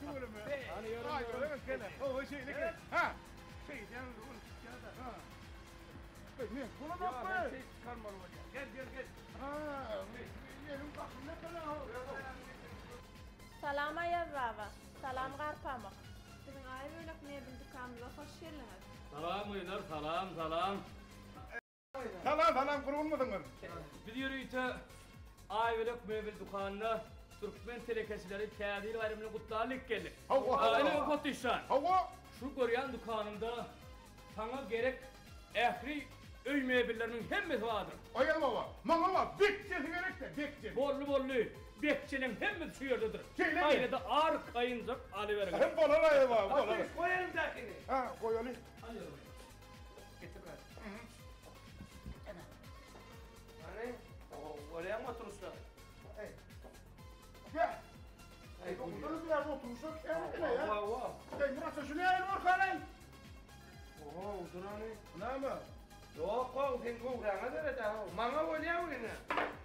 Tüweleme. Aýbölek eken-ä. Hawa, şeýle eken. Ha. Şeýdýän ol çykýar-da. Ha. Eý, men bolanok Ýa, be. sen şeýdip çykarmaly bolýar. Gel, gel, gel. Ha, eliň gapynda eken-ä. Salam Aýaz baba. Salam Garpamyk. Biziň Aýbölek mebel dükanymyza hoş geldiňiz. Salam gyzlar, salam, salam. Salam salam gurgunmysyňyz? Biz ýörite Aýbölek mebel dükanyna türkmen telekeçileri Täze ýyl baýramyny gutlarlyk geldik. Hawa hawa. Ine Potişjan. Hawa. Şu görýän dükanyňda saňa gerek ähli öý mebelleriniň hemmesi bardyr. Aýal baba, maňa bar bekjesi gerekde, bekjesi. Boldy boldy, bekjeleň hemmesi şu ýerdedir. Şeýlemi? Aýlada arkaýynjak alyberiň. Hem bolar aýal baba, bolar. Potiş, goý eliňdäkini. Ha, goýaly. Al ýeri goý. Getir bäri. Hany, görýäňmi oturyşlary? Eý. Gel. Eý, oturyp ýa oturyşlar kän ýa. Hawa. Eý, Murat, şu näme bolkanaý? Oho, dur hany. Näme? Ýok, how, sen göwräňe seret-ä, how. Maňa bolýa bu ine.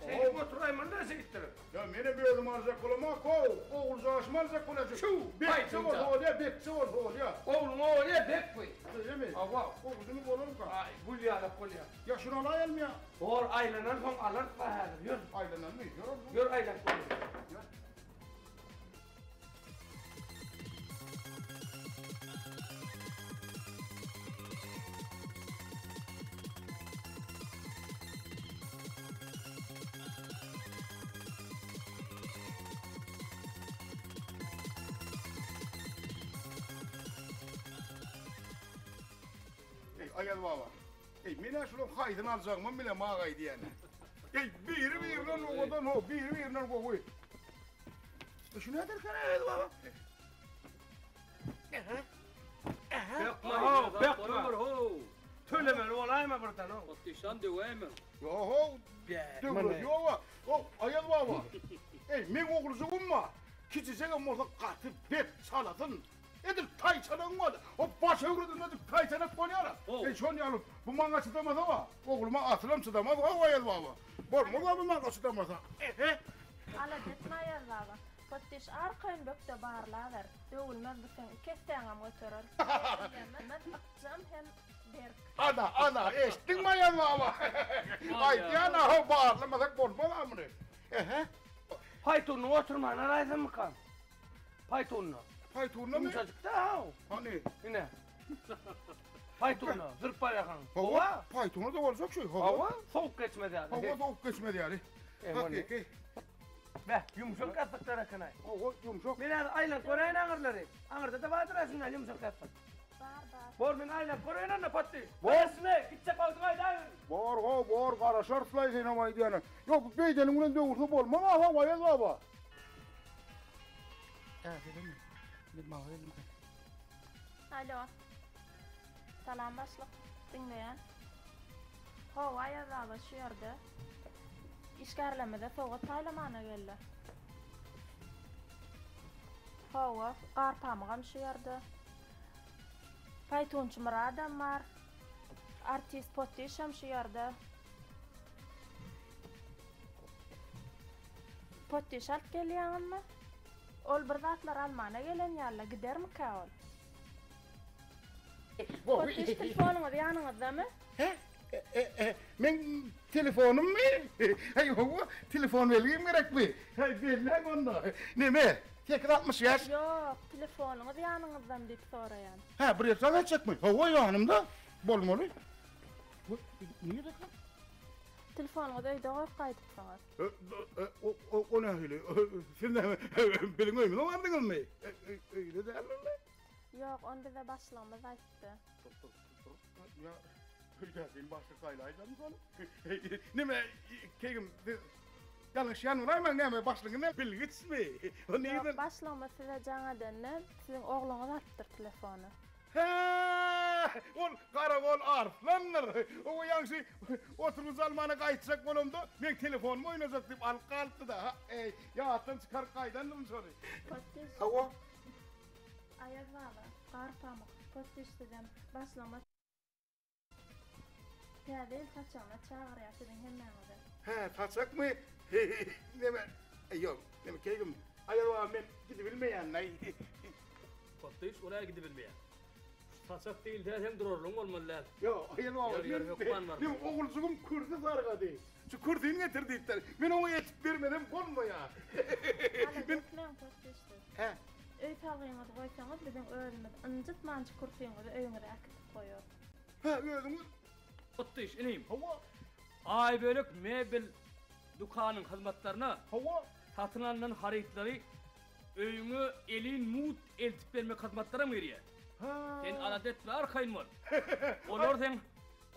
Şeýdip oturaýmaly-da şeýtdirip. Ýa menem özüm aljak bolamok, how. Oguljaşymy aljak bolýan şu. Bekçe bolsa bolýa, bekçe bolsa bolýa. Ogluňa bolýa, bek bu. Şeýlemi? Hawa. Oglumy bolarmyka? Aý, gül ýalak bolýa. Ýa şuny alaýalmy ýa? Bor, aýlanansoň alarys-la häzir, ýör. Aýlananmy? Ýör onda. Ýör, aýlanyp göreli. Ýör. Eý, Aýaz baba. Eý, men-ä şularyň haýsyny aljagymam bilemok aýdýan-a. Eý, biri-birinden owadan ho, biri-birinden gowy. E, şu näderken Aýaz baba? Bökme ho, bökme. Ho. Tölemeli bolaýma birden ho. Potişan döwäýme. Ýo-ho, döwlet ýog-a. O, Aýaz baba. Eý, meň oguljygym bar. Kiçijegem bolsa gaty bet çalasyn. Edil taýçanagyň bar. O baş öwredilmedik taýçanak bolýar-a. Eý, şon ýaly bu maňa çydamasa bar. Ogluma asylam çydamaz, how Aýaz baba. Bolmaz-a bu maňa çydamasa. Ehe. Alada etme Aýaz baba. Potdiş arkaýyn bökde barlaber. Döwülmez bu seň iki essäňem göterer. Mebellerimiz ykjam hem berk. Ana, ana, eşitdiňmi Aýaz baba? Aýdýan-a, how barlamasak bolmaz-a muny. Ehe. Paýtunyň oturmany alaýsammykam? Paýtunda. Paýtundamy? Ýumşajykda haw. Hany? Ine. Paýtunda, zyryp barýarkaň. Hawa, paýtunda-da boljak şu. Hawa, sowuk geçmez ýaly. Hawa, sowuk geçmez ýaly. Hakyky. Beh, ýumşak ýassyklar eken-aý. Hawa, ýumşak. Men häzir aýlanyp göräýin aňyrlary. Aňyrda-da bardyr-a şundan ýumşak ýassyk. Bar, bar. Bor, men aýlanyp göräýin onda, Potdy. Garaşma, gitjek wagtyň aýdaýyn. Bor, how, bor, garaşarys-laý senem aýdýana. Ýok, bu beýdeniň bilen döwülse bolmaz-a, how, Aýaz baba. Alo. Salam başlyk. Diňleýän. Hawa Aýaz baba şu ýerde. Işgärlerimize sowgat paýlamana geldi. Hawa, Garpamygam şu ýerde. Paýtunçy Myradam bar. Artist Potdişem şu ýerde. Potdiş alyp gelýäňizmi? Ol bir zatlar almana gelen ýaly, gidermikä ol? Potdiş telefonyňyz ýanyňyzdamy? Hä? Meň telefonymmy? Heý, hawa, telefon belgim gerekmi? Heý, belläň onda. Neme, 865? Ýok, telefonyňyz ýanyňyzdamy diýip soraýan. Hä, bir ýer jaň etjekmi? Hawa, ýanymda. Bolmaly. Nirede? Telefonyňyzy öýde goýup gaýdypsyňyz. O nähili? Siz näme, biziň öýümize bardyňyzmy? Öýde däldirle? Ýok, ony bize başlygymyz aýtdy. Dur, dur, dur. Ýa, öýdäkini başlyk saýlaýdamy şony? Neme, keýgim, siz ýalňyşýan bolaýmaň, näme, başlygyňyz näme, bilgiçmi? O nireden? Ýok, başlygymyz size jaň edende, siziň ogluňyz alypdyr telefony. Hä, ol garagol arslandyr. Oňa ýaňşy oturgyç almana gaýtjak bolamda, meň telefonym oýnajak diýip alyp galypdy-da. Ha-eý, ýatdan çykaryp gaýdandyryn şony. Potdiş. Hawa. Aýaz baba, gar pamyk, potdiş sizem başlygymyz Täze ýyl saçagyna çagyrýar siziň hemmäňizi. Hä, saçakmy? Neme, ýok, neme, keýgim, Aýaz baba men gidibilmeýän-laý. Potdyş, ol-a gidibilmeýär. Şu saçak diýilse seň durarlygyň bolmaly däl. Ýok, Aýaz baba, Ýör, ýör, hökman barmaly. Meň oguljygym kürsi sargady. Şu kürsini getir diýipdir. Men oňa eltip bermesem bolmaýar. Alada etmäň, Potdyş siz. Hä? Öý salgyňyzy goýsaňyz, biziň özümiz ynjytmanjyk kürsiňizi öýüňize äkidip goýarys. Hä, özüňiz? Potdyş, inim. Hawa. Aýbölek mebel dükanyň hyzmatlaryna Hawa. satyn alnan harytlary Öýüňe elin mugt eltip bermek hyzmatlaram girýär. Sen alada etme, arkaýyn bol. Olar seň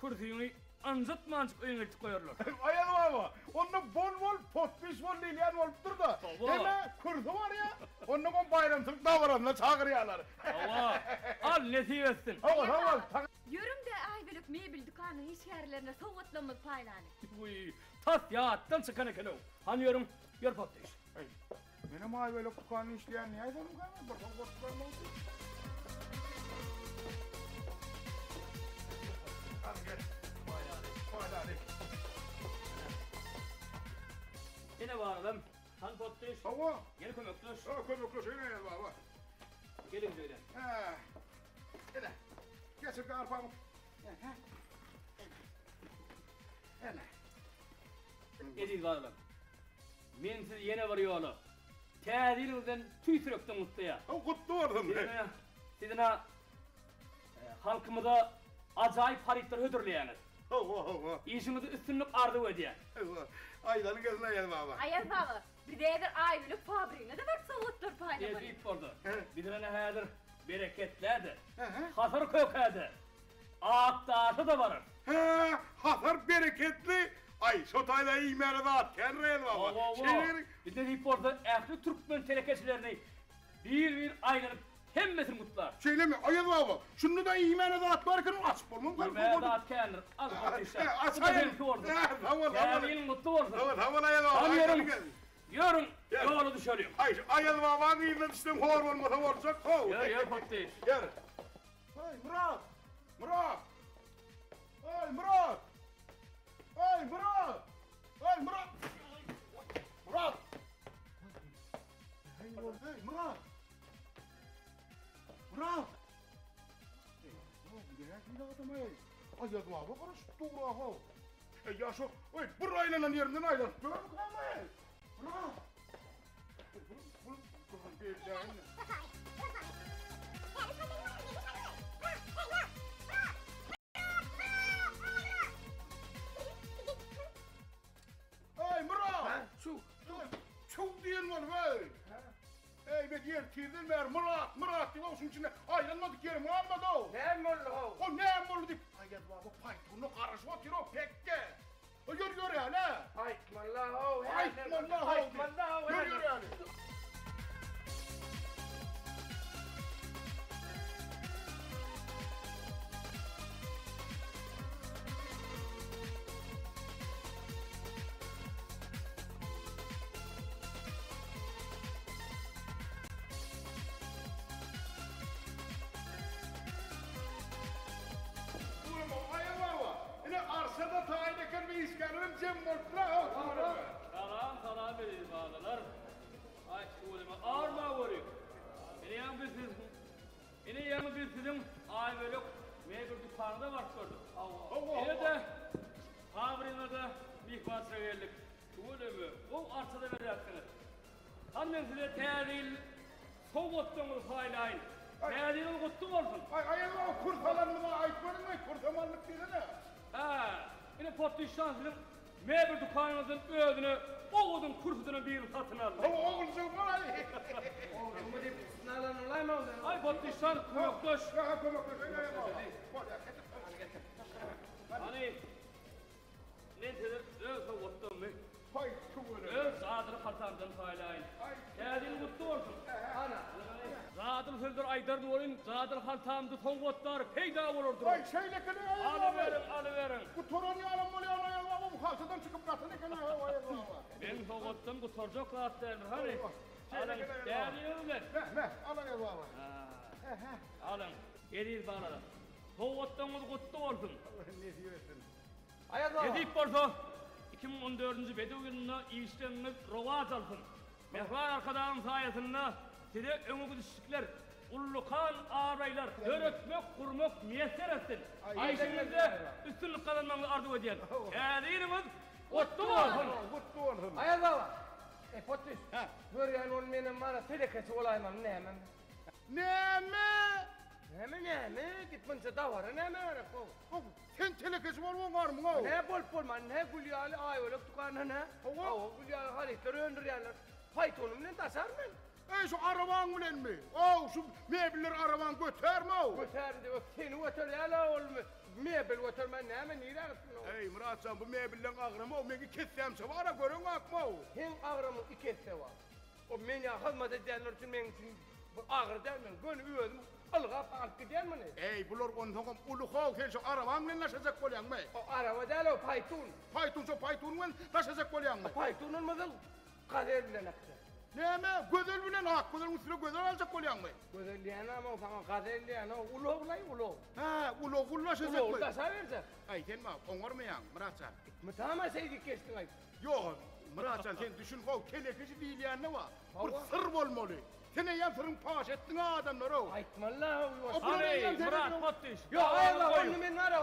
kürsüňi ynjytmanjyk öýüňe eltip goýarlar. Aýaz baba, onda bol-bol potpis bol diýilýän bolupdyr-da. Hawa. Hemä kürsi barýa, onnoňam baýramçylyk dabarasyna çagyrýarlar. Hawa. Al, nesip etsin. Hawa, sag bol. Ýörüň-de, Aýbölek mebel dükanynyň işgärlerine sowgatlarymyzy paýlaly. Wiý, tas ýatdan çykan eken-ow. Hany ýörüň, ýör potpis. Eý, Menem Aýbölek dükanyny işleýän näýsenim gämi bir sowgat bermek üçin. Hany gel. Paýlaly. Ene baralım. Han potdyş. Hawa. Gel kömekleş. Ha kömekleşeýin Aýaz baba. Geliň şeýle. Hä. Ene. Geçir arpamı. Hä. Ene. Eziz balalar. Men sizi ýene bir ýola Täze ýylyňyz bilen tüýs ýürekden gutlaýan. Haw gutly bolsun. Siziň siziň halkymyza ajaýyp harytlar hödürleýäňiz. Hawa hawa. Işiňizde üstünlik arzuw edýän. Hawa. Aýdanyň gelsin Aýaz baba. Aýaz baba, biz häzir Aýbölek fabrigine-de baryp sowgatlar paýlamaly. Nesip bolsa. Biz ine häzir Bereketlä-de, Hasar kökä-de, Akdaşa-da bararys. Hä, Hasar bereketli. Aý, şo taýda iýmäne zat kän Reýz baba. Hawa, hawa. Biz nesip bolsa ähli türkmen telekeçilerini bir-bir aýlanyp hemmesini gutlarys. Şeýlemi, Aýaz baba? Şunda-da iýmäne zat bar eken, açyp bolmaz. Iýmäne zat kändir. Al, Batyrşa. Bu da seňki bolsun. Sag bol, sag bol. Täze ýylyň gutly bolsun. Sag bol, sag bol Aýaz baba. Hany ýörüň. Ýörüň, ýola düşeliň. Aý, şu Aýaz babaň yzyna düşseň hor bolmasa boljak how. Ýör, ýör Potdyş. Ýör. Aý, Myrat! Myrat! Aý, Myrat! Aý, Myrat! Aý, Myrat! Myrat! Aý, Myrat! Myrat! Aýaz baba garaşyp dur-a-how. Eý, ýaşa, eý, bir aýlanan ýerinden aýlanyp ýörmükäm-eý? Myrat! Bu, bu, bu, Eý, Myrat! Hä, çuw. Çuw diýen bolup, eý! Eý, men ertirden bäri Myrat, Myrat diýip, şuň içinde aýlanmadyk ýerim galmady-ow. Näme boldy-how? O näme boldy diýip, Aýaz baba paýtunda garaşyp otyr-ow, pekge. O ýör ýöräli. Aýtmala-how, Aýtmala-how. Aýtmala-how. Ýör ýöräli. Ine arşada taýyn eken we işgärlerem jem bolupdyr-a. Salam salam eziz balalar. Aý tüweleme arma görüň. Ine ýaňy biz siziň Ine ýaňy biz siziň Aýbölek mebel dükanyňyza baryp gördük. Ine-de fabrigiňize myhmançylyga geldik. Tüweleme gowy arça-da berýärsiňiz. Hany men size täze ýyl sowgatlaryňyzy paýlaýyn. Täze ýylyňyz gutly bolsun. Aý aýal baba kürs alanymyza aýtmadyňmy kürsem alnyp diýsene. Hä, ine Potdyşjan siziň mebel dükanyňyzdan özüne owadan kürsüdenem birini satyn aldy. Hawa oguljygym aý. Oglumy diýip üstüne alan bolaýma onda. Aý Potdyşjan kömekleş. Hä kömekleşeýin aýal baba. Bolýar getir. Hany Men size öz sowgatlarymy, Haý, tüweleme. öz jadyly haltamdan paýlaýyn. Täze ýyl gutly bolsun! Ana. Jadyly sözler aýdardy welin, jadyly haltamda sowgatlar peýda bolardy. Aý, şeýle eken-eý, Aýaz baba. Alyberiň, alyberiň. Gutaran ýalam bolýan, Aýaz baba, bu haltadan çykyp gaçan eken-eý, Aýaz baba. Meň sowgatdan gutarjak zat däldir, hany. Şeýle Alyň, eken, Aýaz baba. Täze ýyl bilen. Meh, meh, al, Aýaz baba. Alyň, eziz balalar. Sowgatlaryňyz gutly bolsun! Allah nesip etsin. Aýaz baba. Nesip bolsa, 2014-nji bedew ýylynda işleriňiz rowaç alsyn! Mähriban Arkadagyň saýasynda size öňe gidişlikler, ullakan abraýlar döretmek, gurmak miýesser etsin! Işiňizde üstünlik gazanmagyňyzy arzuw edýän. Täze ýylyňyz gutly bolsun! Gutly bolsun! Aýaz baba! Eý, potdyş! Görýän ol menem bar-a telekeçi bolaýmaly nämemi? Näme? Näme näme? Git munça dabara näme gerek how? How, sen telekeçi bolup oňarmyň-ow? Nä bolup bolman, nä gül ýaly Aýbölek dükanyna nä? Hawa, gül ýaly harytlar öndürýärler. Paýtunym bilen daşaryn men. Eý, şu arabaň bilenmi? Ow, şu mebelleri arabaň götärmi-ow? Götärin diýip, seni göterýär-ä ol mebel götermän näme, nirä gitsin-ow? Eý, Myrat jan, bu mebelleň agramy-ow, meň iki essämçe bar-a, göreňokmy-ow? Seň agramyň iki esse bar. O men ýaly hyzmat edýänler üçin meň üçin bu agyr däl, men göni özüm ylgap alyp gidýän muny. Eý, bular onsoňam uly-how, sen şu arabaň bilen daşajak bolýaňmy? O araba däl, o paýtun. Paýtun, şo paýtun bilen daşajak bolýaňmy? Paýtun bolmasa gazel bilen akja. Näme, gözel bilen, Akgözeliň üstüne gözel aljak bolýaňmy? Gözel diýýänem-ow saňa, gazel diýýän-ow, ulag-laý, ulag. Hä, ulag daşajakmy? Ulagy daşaberjek. Aý, sen maňa oňarmaýaň, Myrat jan. Mydama şeýdip geçdiň-aý. Ýok, Myrat jan, sen düşün, how, telekeçi diýilýände bar, bir syr bolmaly. Sen eýýäm syryňy paş etdiň-ä adamlara-ow. Aýtmaly-la, ýuwaş. Hany, Myrat, potdyş. Ýok, aýal, onda men bar-a,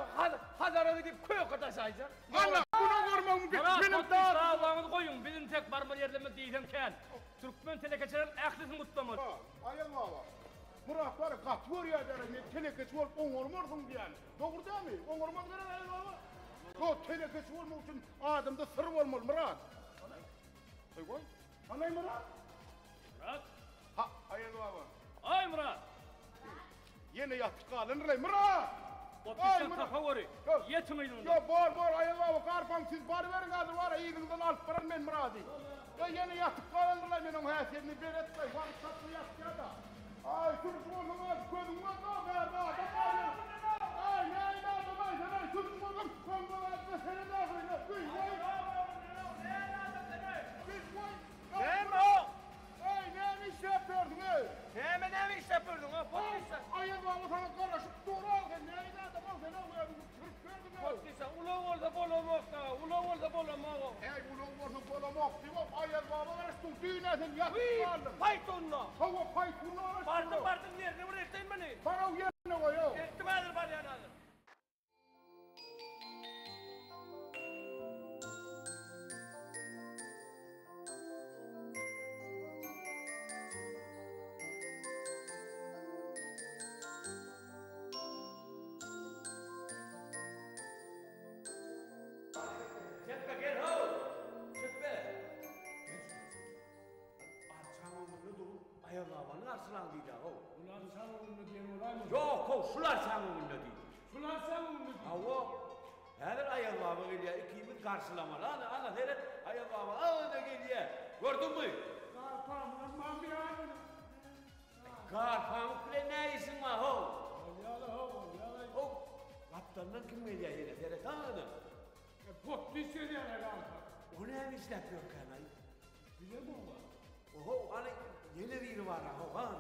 Hazara gidip köke daşaýjak. Alla, buna görmegiň mümkin. Myrat, Meniň potdyş, dadymy. dawaňyzy goýuň, biz intek barmaly ýerlerimiz diýseň kän. Türkmen telekeçileriniň ählisini gutlamaly. Ha, Aýaz baba, Myrat bar-a, gaty görýär-dä, men telekeçi bolup oňarmarsyň diýýän. Dogry dälmi? Oňarmaz gerek, Aýaz baba? Ýok, telekeçi bolmak üçin adamda syr bolmaly, Myrat. Goý, goý. Hanaý Myrat? Myrat? Ha, Aýaz baba. Aý, Myrat! Ýene ýatyp galandyr-aý, Myrat! Otlyçdan tapa göri. Ýetiň yzyndan. Ýok, bor, bor, Aýaz baba, garpaň, siz baryberiň häzir bar-a, yzyňyzdan alyp baran men Myrady. Ýa ýene ýatyp galandyr-aý, men oň häsiýetini belet-laý, wagt tapsa ýatýa-da. Aý, sürüji bolsaň öz gözüň bolsa, bärde adam bar ýa. Aý, näme adam-aý sen-aý, sürüji bolsaň, öňde bärde seret ahyryn-a, güý, goý. Güý, goý. Näme o? Eý, näme işläp ýörsüň-eý? Näme, näme işläp ýörsüň-a, potdyşa? Aýaz baba saňa garaşyp dur-a, sen nähili adam-ow, sen-ow, özüňi sürüp ýörsüň-eý. Potdyşa, ulag bolsa bolamok-da, ulag bolsa bolamok-ow. Eý, ulag bolsa bolamok diýip-ow, Aýaz baba garaşyp dur, düýn-ä sen ýatyp galdyň. Paýtunda. Hawa, paýtunda garaşyp dur. Bardym, bardym, ýerine bir elteýin muny. Bar-ow, ýerine goý-ow. Eltdim häzir, barýan häzir. Çepbe gel how! Çepbe! Arçaň öňünde durup Aýaz babany garşylaň diýdi how. Ol arçaň öňünde diýen bolaýmasyn? Ýok how, şul arçaň öňünde diýdi. Şul arçaň öňünde diýdi. Hawa. Häzir Aýaz baba gelýär, ikimiz garşylamaly. Ana, ana seret, Aýaz baba ana gelýär. Gördüňmi? Gar pamyk barmy ýanyňda? Gar pamyk bilen nä işiň bar how? Bolýar-la how, bolýar-la. How, gapdalyndan kim gelýär ýene, seret ana. Potdy çözýär-ä galka. O näme işläp ýörkän-aý? Bilemok-a. Oho, hany ýene biri bar-a, how, hany.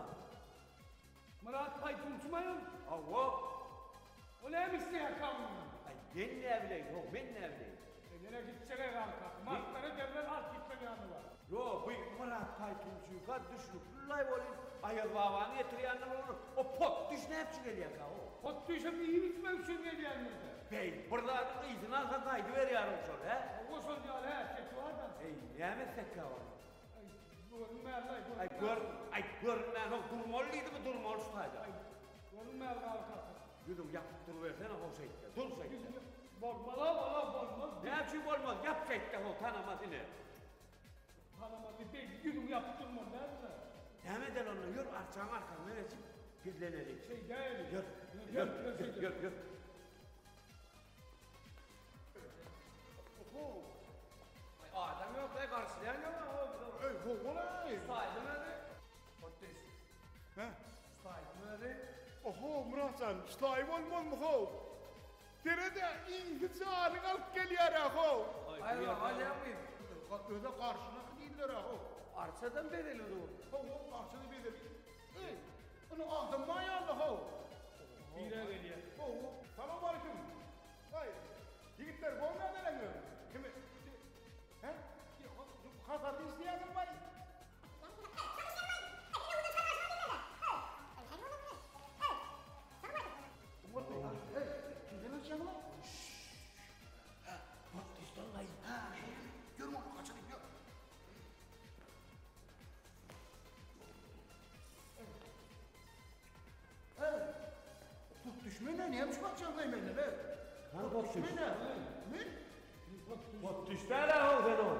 Myrat paýtunçymy aýol? Hawa. O näme isleýärkä mundan? Aý, men näbileýin, how, men näbileýin. E, ýene gitjeg-ä galka. Masgara ederler, alyp gitmeň ýanyna bar. Ýo, bu Myrat paýtunçyňka düşnükli-laý welin, Aýaz babany getirýänler olar, o potdyş näme üçin gelýärkä, how? Potdyşam iýip-içmek üçin gelýändir-dä. Beý, bir zadyň ysyny alsa gaýdyberýär-ow şol, hä? Hawa, şol ýaly häsiýeti bar-da. Eý, näme etsekkä ony? Aý, görünmänlaý, Aý, gör, aý, görünmänok, durmaly diýdimi, durmaly şu taýda. Aý, görünmän gal kaka. Ýüzüňi ýapyp durubersene, how şeýtde, dur şeýtde. Bolmaz-a, bala, bolmaz. Näme üçin bolmaz, ýap şeýtde, how, tanamaz ine. Tanamaz diýip, beýdip ýüzüňi ýapyp durmaly däldir-ä. Näme edeli onda, ýör, arçaň arkasyndan geçip, gizleneli. Şeýdäýeli. Ýör, ýör, ýör, ýör, ýör. Adam ýok, aý garşylaýan ýok. Eý, howalaý. Saýdyň özi. Potdyş. Hä? Saýdyň özi. Oho, Myratjan, şlaý bolmazmy how? Seret-ä, iňki janyňy alyp gelýär-ä how. Aý, alýaňmy? Öze garşylaky diýdiler-ä how. Arçadan bezelgi dur. Hawa, arçada bezelgi. Eý, ony adam bar ýaly how. Bire gelýär. Hawa. Salowmaleýkim. Aý, ýigitler, gowy nädeleňiz? Kimi? Hä? Hasarda işleýäňizmi aý? Potdiş. Men-ä. Men? Potdiş däl-ä how sen ol.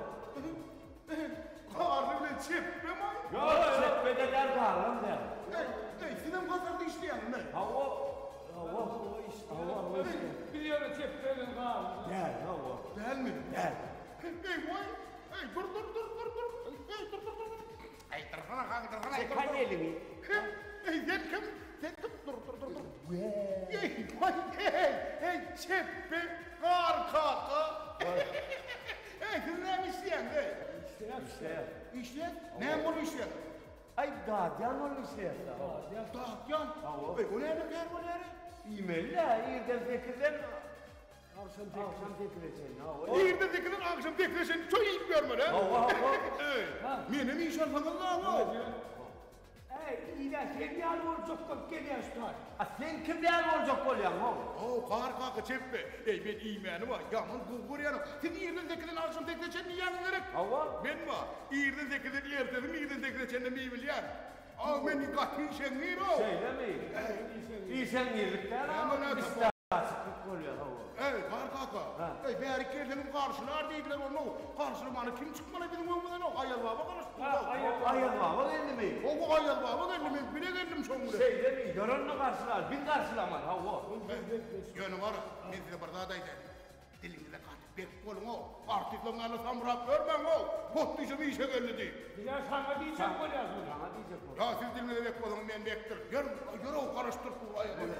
Garry bilen çepbem-aý. Ýok, çepbe-de däl, garram däl. Eý, eý, sizem hasarda işleýäňizmi? Hawa, hawa, hawa, hawa işleýän. Biz ýöne çepbe bilen garry. Däl, hawa. Dälmi? Däl. Eý, waý, eý, dur, dur, dur, dur, dur. Eý, dur, dur, dur. Eý, dursana, han, dursana. Çek hany eliňi. Eý, sen kim? Sen kim? Dur, dur, dur, dur. Eý, waý, eý, eý, çepbe, gar kaka. Eý, siz näme işleýäňiz, eý? Işleýäs. Işleýäs. Işleýäs? Näme bolup işleýäň? Aý, dadýan bolup işleýäs. Dadýan. Dadýan? Hawa. Eý, o näme kär bolýar, eý? Iýmeli-dä, irden sekizden Agşam Agşam sekize çenli, hawa. Irden sekizden agşam sekize çenli çoý iýip ýörmeli, hä? Hawa, hawa. Eý, menem iş alsaňyz-la, Äý, ine, sen ýaly boljak bolup gelýän şu taý. A sen kim ýaly boljak bolýaň, how? How, gar kaka çepbe. Eý, men iýmäni bar, ýaman gowy görýänem. Siz irden sekizden agşam sekize çenli iýýäňiz gerek? Hawa. Men bar, irden sekizden ertesim irden sekize çenli iýibilýän. Aw, men gaty işeňňir-ow. Şeýlemi? Işeňňirlik däl-a, Açyklyk bolýar hawa. Eý, Gar kaka! Eý, bärik gelseňiz garşylar diýdiler onda. Garşylamana kim çykmaly biziň öňümizden-ow? Aýaz baba garaşyp dur-ow. Aýaz baba geldimi? Hawa, Aýaz baba geldi, men bile geldim şoň bilen. Şeýlemi? Ýör onda garşylar, biz garşylamaly, hawa. Ýöne bar, men size bir zat aýdaýyn. Diliňize gaty berk boluň-ow. Artistleň ýanynda samrap ýörmäň-ow. Potdyşam işe geldi diýip. Biz-ä saňa diýjek bolýas muny. Saňa diýjek bolýas. Ýa siz diliňize bek bolsaňyz men bekdirin. Ýör, ýör-ow, garaşdyryp dur Aýaz baba.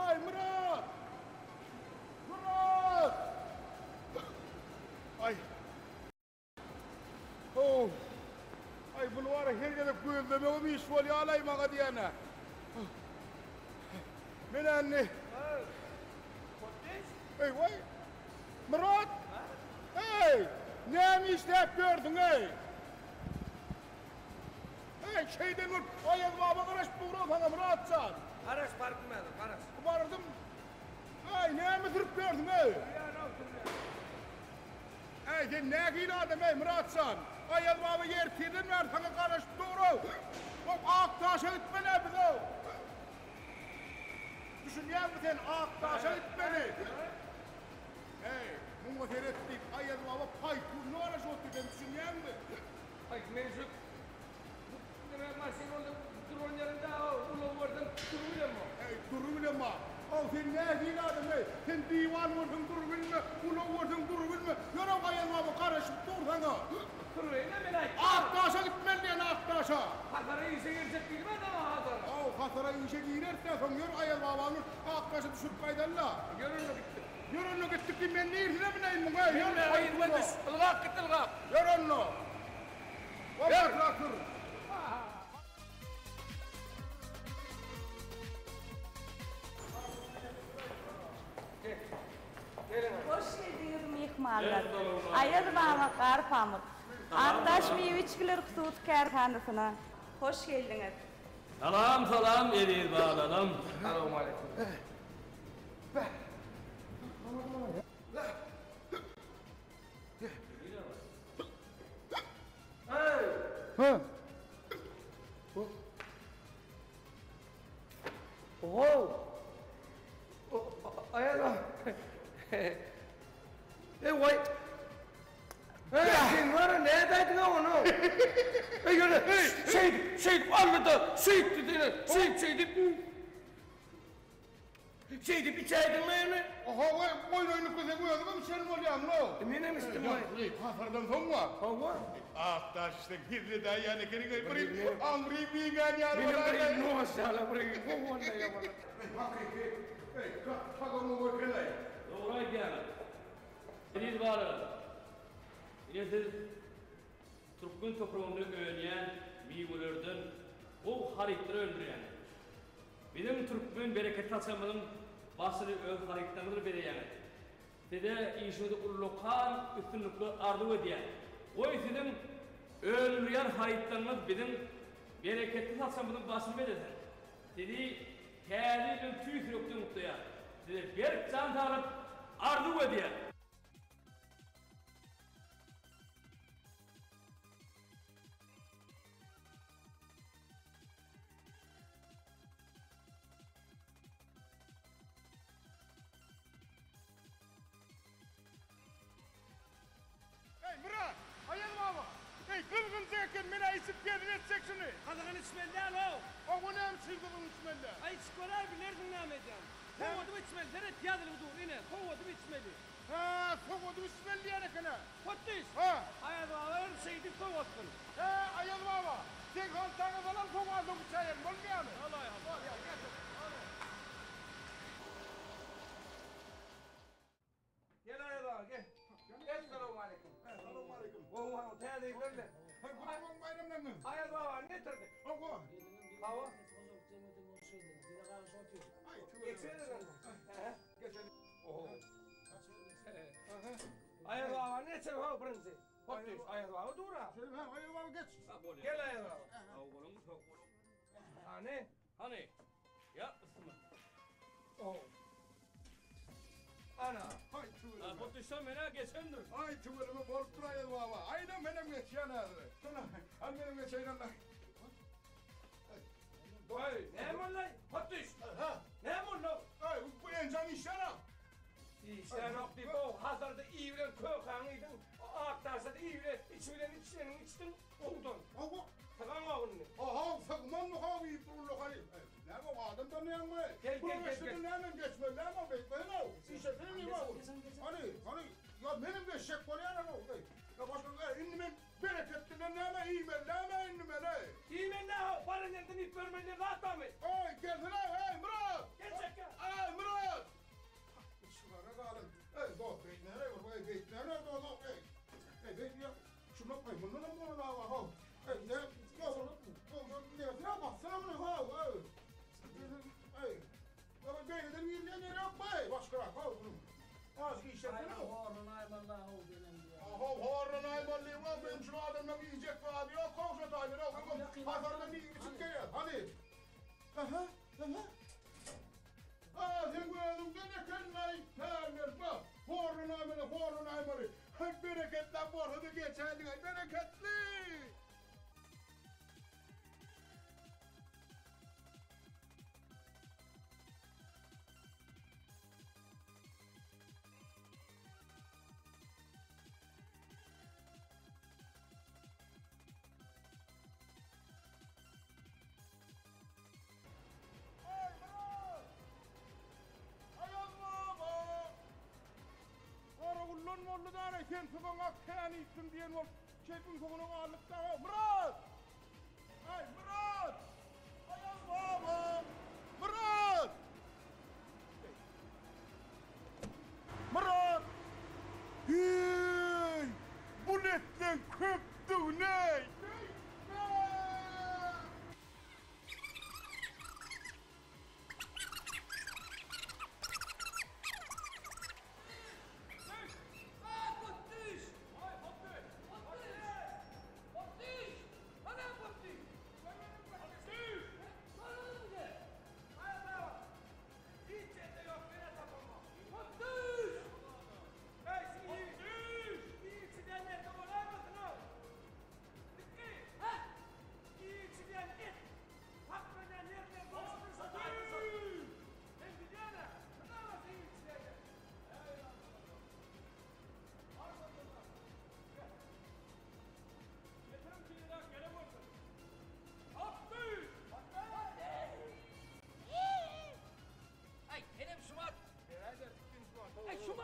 Aý, Myrat! Myrat! Aý. How. Aý, muny wara her gezek gözlemegem iş bolýalaý maňa diýýän-ä. Men indi. Eý, waý. Myrat! Eý, näme işläp ýörsüň-eý? Eý, şeýden bolup Aýaz baba garaşyp dur-ow saňa, Myrat jan. Garaş, baryp bilmändir, garaş. Bardym. Eý, näme sürüp ýörsüň-eý? Sürýän-ow, sürýän. Äý, sen nähili adam-eý, Myrat jan? Aýaz baba ertirden bäri saňa garaşyp dur-ow. Hop, Akdaşa gitmeli-ä biz-ow. Düşünýäňmi sen, Akdaşa gitmeli. Äý, muňa seret diýip, Aýaz baba paýtunyna garaşyp otyr, sen düşünýäňmi? Aý, men şu neme maşyn bolsa duran ýerinde ulag görsem durubilemok. Äý, durubilemok. Aw, sen nähili adam-eý? Sen diwan görseň durubilme, ulag görseň durubilme. Ýör-ow, Aýaz baba garaşyp dur saňa. Durubeýin-ä men aýtdym. Akdaşa gitmeli diýen, Akdaşa. Hasara işe girjek diýdim-ä saňa, Hasara. Aw, Hasara işe gireris-dä, soň ýör Aýaz babany Akdaşa düşürip gaýdaly-la. Ýör onda gitdik. Ýör onda gitdik diý, men niresine bileýin muňa, ýör Bilme, yzyma düş, ylgap git, ylgap. Ýör onda. Ýör. Traktor. Hoş geldiňiz myhmanlar. Aýaz baba Gar pamyk. Akdaş miwe içgiler hususy kärhanasyna hoş geldiňiz. Salam salam eziz balalam. Salowmaleýkim. Ha. Wow! Aýaz Ey waý. Ey sen var. Ýara nädäýdiň-ä ony? Eý ýöne şeýdip, şeýdip aldy-da, şeýtdi-de, şeýdip, şeýdip. Şeýdip içäýdiňmi ýöne? Hawa, oýnaýynlykda seň özüňem içen bolýaň-low. Menem içdim. Ýagşy, hasardan soň bar. Hawa. Akdaş içseň hezil edäýýän ekeniň-eý, bir aňry giňän ýaly bolaýdy. Menem bir noş ýaly bir gowy boldy-aý walla. Eý, hakyky, eý, gaty tagamly eken-aý. Dogry aýdýaňyz. Eziz balalar, ine siz türkmen topragynda önýän miwelerden gowy harytlar öndürýäňiz. Biziň türkmen bereketli saçagymyzyň başyny öz harytlaryňyz bilen bezeýäňiz. Size işiňizde ullakan üstünlikler arzuw edýän. Goý siziň öndürýän harytlaryňyz biziň bereketli saçagymyzyň başyny bezesin. Sizi Täze ýyl bilen tüýs ýürekden gutlaýan. Size berk jan saglyk arzuw edýän. Eý, Myrat! Aýaz baba! Eý, gyzgynjak eken, men-ä içip gezim etjek şuny! Gyzgyn içmeli däl-ow! Oňa näme üçin gyzgyn içmeli däl? Aý, içip göräý, bilersiň näme edýän. Sowadyp içmeli, seret, ýazylgy dur, ine, sowadyp içmeli. Hä, sowadyp içmeli diýýän eken-ä. Potdyş! Hä? Aýaz baba ör, şeýdip sowatsyn. Hä, Aýaz baba, seň haltaňa salan sowadyp içäýerin, bolmaýamy? Bolaý, Bolýar, getir. Gel Aýaz aga, gel. Essalawmaleýkim. Essalawmaleýkim. Gowy wagtyň täze ýyl bilen. Haý, Gurban baýramlaryňyz. Aýaz babany getirdik. Hawa. Hawa. Aý, Geçelim. Geçelim. Oho. Aýaz babany geçelim hawa birinji. Hotdyş, Aýaz baba dur-a. Şeýle, hä, Aýaz baba geç. Gel Aýaz baba. Sag boluň, sag boluň. Hany? Hany? Ýa, yssymy? Oho. Ana. Haý, tüweleme. Ha, bu düşse menä geçendir. Aý, tüweleme bolupdyr Aýaz baba. Aýna menem geçýän häzir. Şuna, al menem geçeýin onda. Goý, näme boldy? Hot düş. Ha. Näme boldy? Aý, bu enjam işlänok. Işlänok diýip, o Hazarda iý bilen kökäňi iýdiň, o Akdaşda-da iý bilen, içi bilen içeniňi içdiň, gowudan. Hawa. Sygaňok indi. Aha, sygmanmy how iýip bir ullakan. Näme o adam tanýaňmy? Gel, gel, gel, gel. Näme geçmeli, näme beýtmeli how. Işesene näme how. Hany, hany, ýa menem geçjek bolýan how. Ýa başga, indi men bereketlinden näme iýmeli, näme indi men eý. Iýmeli näme how, baran ýerden iýip görmeli diýen zat barmy? Eý, gelsene, eý, Myrat! Gel çekge. Eý, Myrat! Içigara galan. Eý, dost, beýtmäne, eý, beýtmäne, dost, eý. Eý, beýtme. Şuna, eý, mundanam bolan aga, how. Eý, ne, ne, bassana muny, how, eý. Eý, ýa beýleden girýän ýeri ýok, eý, başgarak, how, munuň. Azajyk işletsene. How, horlanaýmaly, how, benim şu adamlaryň iýjek zady ýok, how, şo taýdan, how, hasardan iýip içip gelýär, hany. Aha, aha. A, seň özüňden eken-laý, pälwer, bak, horlanaýmaly, horlanaýmaly. Haý, bereketläp bolsa-da geçäýdiň-aý, bereketli! Eý, Myrat! Aýaz baba! Garaguldan boldy däl-eý, sen sygyňa kän iýipsiň diýen bolup, keýpiň soňuna galdyk-da-how. Myrat! Eý, Myrat! Aýaz baba! Myrat! Myrat! Heý! Bu netleň köpdügin-eý! Beýtme!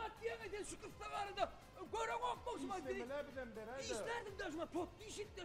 zat diýeňä sen şu gyssagarada göreňokmy şu Işlemeli bizem beräýde. Işlärdim-dä şuňa potdy işitde.